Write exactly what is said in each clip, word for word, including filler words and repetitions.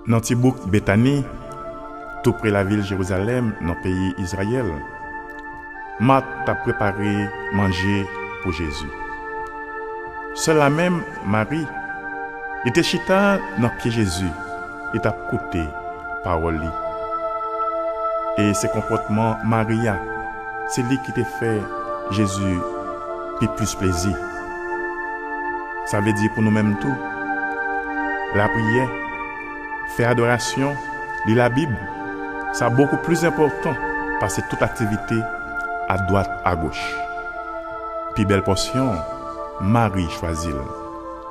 Nan ti bouk Betani, toupre lavil Jerizalèm, nan peyi Izrayèl, Mat t ap prepare manje pou Jezi. Sè l la menm, Mari, li te chita nan pye Jezi, li t ap koute pawòl li. E se konpòtman Mari a, se li ki te fè Jezi pi plis plezi. Sa vle di pou nou menm tou, lapriyè, fè adorasyon, li Labib, sa bokou plis enpòtan pase tout aktivite adwat agoch. Pi bèl pòsyon, Mari chwazi l.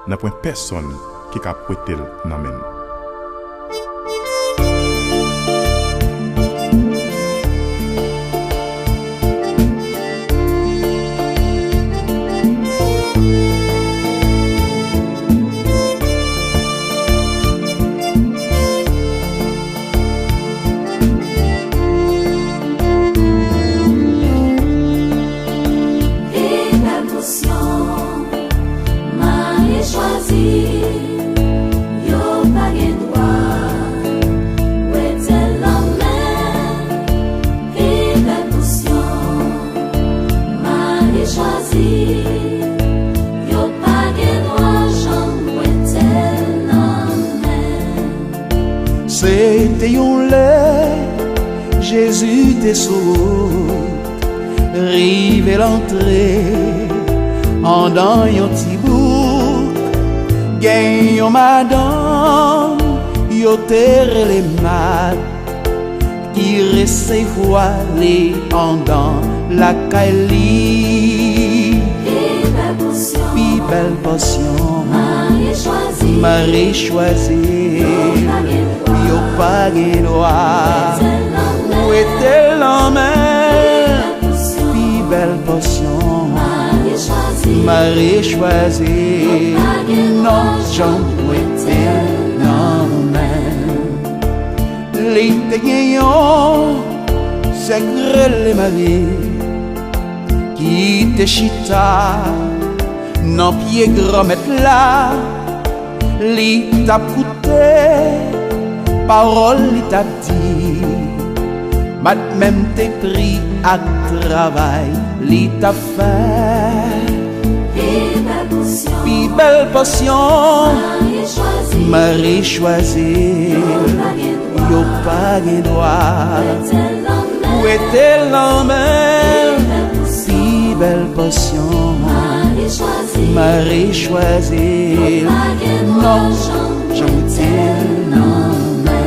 Nan pwen pèsonn ki ka pwete l nan men l. Pi bèl pòsyon, Mari chwazi, yo pa gen dwa wete l nan men. Pi bèl pòsyon, Mari chwazi, yo pa gen dwa janm wete l nan men. Se te yon lè Jezi te sot rive l antre andan yon ti bouk. Gen yon madanm yo te rele Mat ki resevwa li andan lakay li. Pi bèl pòsyon, Mari chwazi, yo pa gen dwa wete l nan men. Pi bèl pòsyon, Mari chwazi, non, janm wete l nan men. Li te gen yon sè k rele Mari ki te chita nan pye Granmèt la. Li t ap koute pawòl li t ap di. Mat menm te pri ak travay li t ap fè. Pi bèl pòsyon, pi bèl pòsyon, Mari chwazi, Mari chwazi, yo pa gen dwa, yo pa gen dwa wete l nan men, wete l nan men. Pi bèl pòsyon, pi bèl pòsyon, Mari chwazi, Mari chwazi, yo pa gen dwa, non, janm, janm wete l nan men.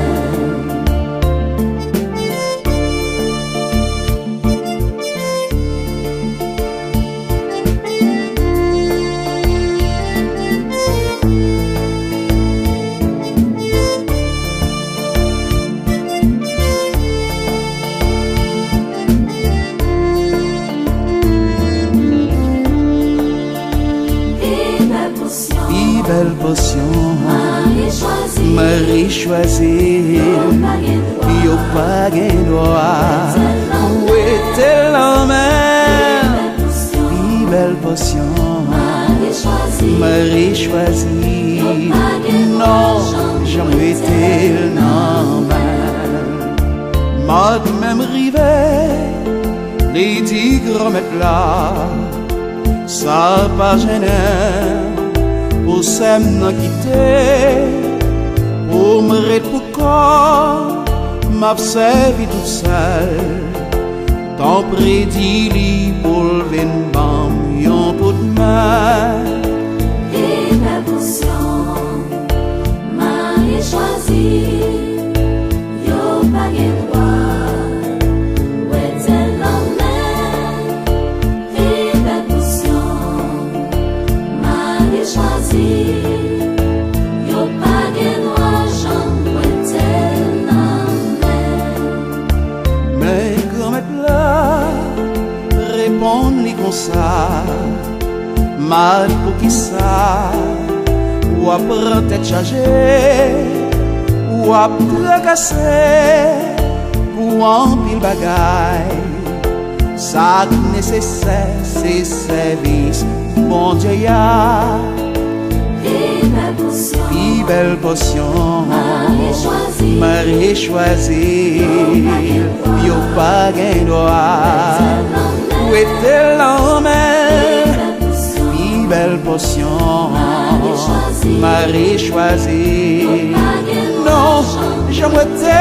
Pi bèl pòsyon, Mari chwazi, Mari chwazi, yo pa gen dwa, yo pa gen dwa wete l nan men. Pi bèl pòsyon, Mari chwazi, Mari chwazi, yo pa gen dwa, non, janm wete l nan men. Mat menm rive, li di Granmèt la, sa pa jennen pou sè m nan kite, pou m ret pou kò m ap sèvi tousèl. Tanpri di li pou l vin ban m yon kout men. Pi bèl pòsyon, Mari chwazi, yo pa gen dwa wete l nan men. Pi bèl pòsyon, Mari chwazi, yo pa gen dwa janm wete l nan men. Men Granmèt la reponn li konsa, Mat, poukisa w ap pran tèt chaje, w ap trakase pou anpil bagay? Sa k nesesè, se sèvis Bondye a. Pi bèl pòsyon, pi bèl pòsyon, Mari chwazi. Mari chwazi, yo pa gen dwa wete lanmè, pi bèl pòsyon. Mari chwazi, non, janm wete